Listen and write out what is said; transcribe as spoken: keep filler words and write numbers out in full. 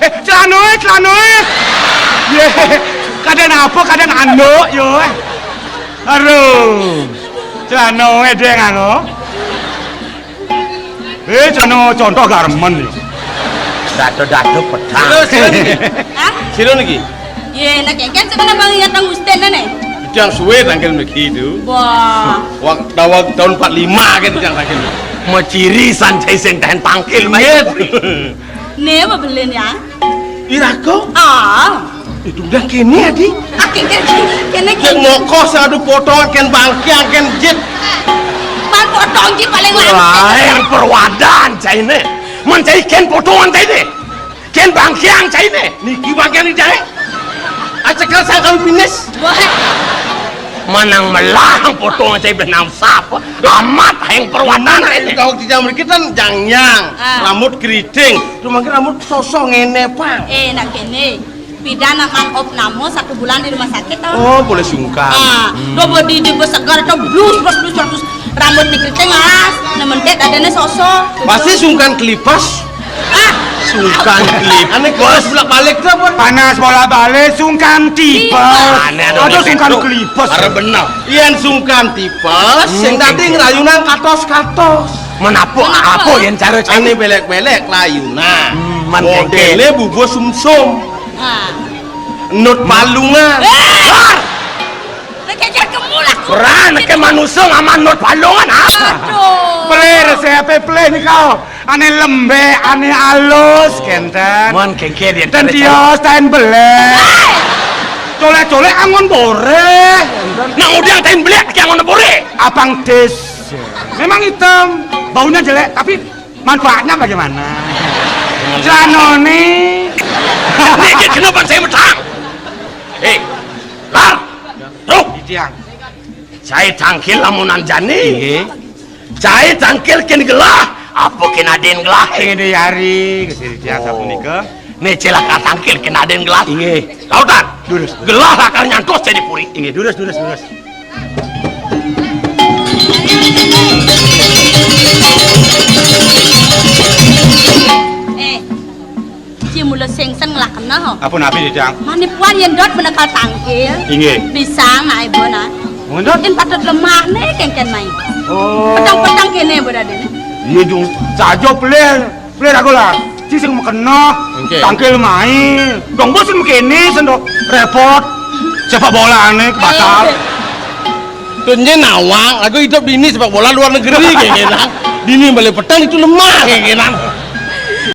Eh, celanoe, celanoe. Ye, kadang apa, kadang anduk, yo. Aduh, celanoe deng anu. Eh, celana contoh garmen yo. Dado-dado pedang. Sira, sira niki? Hah? Sira niki? Ye, nak kengken sebenarnya bang ingat nang Gusten ne. Itu yang suwe tangkil mriki itu. Wah. Wak, dawag tahun empat lima kan itu yang tangkil. Maciri sancai sing tahan tangkil, Mayit. Ne, apa belen ya? Iraga? Ah. Itu udah kene, Adi. Ah, kene, kene, kene, kene. Moko sing adu potongan, ken bangkiang, ken jit. Man potong jit paling lancar. Wah, yang perwadan caine. Men cai ken potongan caine. Ken bangkiang caine. Niki bangkiang ni caine. Acekel saya kalau pinis. Wah. Manang melah potongan cai benang sapa. Amat yang perwadan caine. Kau tidak mriki kan jangyang, ah, rambut keriting. Cuma rambut sosok ngene, Pak. Eh, nak kene. Pidan nak man op namo satu bulan di rumah sakit, toh? Oh, boleh sungkan. Ah, hmm. Do bodi di bos segar, toh, blus, blus, blus, blus. Rambut dikriting alas, nementet adanya sosok. Pasti sungkan kelipes. Ah. Sungkan kelipes. Ane kelipes bolak-balik tuh apa? Panas bolak-balik, sungkan tipes. Tipes. Aneh, aneh, aduh, aneh, sungkan kelipes. Arep bener. Yen sungkan tipes, hmm, sing dadi ngrayunan katos-katos. Menapa? Menapa? Apa yen cara ane belek-belek layunan? Hmm, man modele bubuh sumsum. Ah. Nut palungan. Eh! Nek kecek kemu lah. Ora nek manusa ngaman nut palungan, ah. Aduh. Pleh resepe pleh nika. Ane lembek, ane alus, kenten. Mon kengke yen ten tios ten belek. Colek-colek angon bore. Nang udah ten belek ki angon bore. Abang Des. Memang hitam, baunya jelek, tapi manfaatnya bagaimana? Celanone. Niki kenapa saya metang? Hei, Lar. Tuh. Tiang. Cai tangkil lamunan jani. Nggih. Cai tangkil ken gelah, apa ken aden gelah? Sing ade yari, Gusti Tiang sapunika. Ne celaka tangkil ken aden gelah. Inggih. Lautan. Durus. Gelah lakar nyantos cai puri. Inggih, durus, durus, durus. Eh, ci mula sengsen nglakena ho. Apa napi, Didang? Manipuan yen dot menekal tangkil. Inggih. Bisa nak ibu nak. Mun dot? Yen patut lemah ne kengken mai. Oh. Petang-petang kene ibu dadi. Iya, Jung. Saja pelih, pelih aku lah. Ci sing mekena. Oke. Tangkil mai. Dong bos mekene sendok repot. Sepak bolane batal. Eh. Tuh nye nawang, aku hidup dini sepak bola luar negeri kayak gitu. Dini balik petang itu lemah kayak gitu.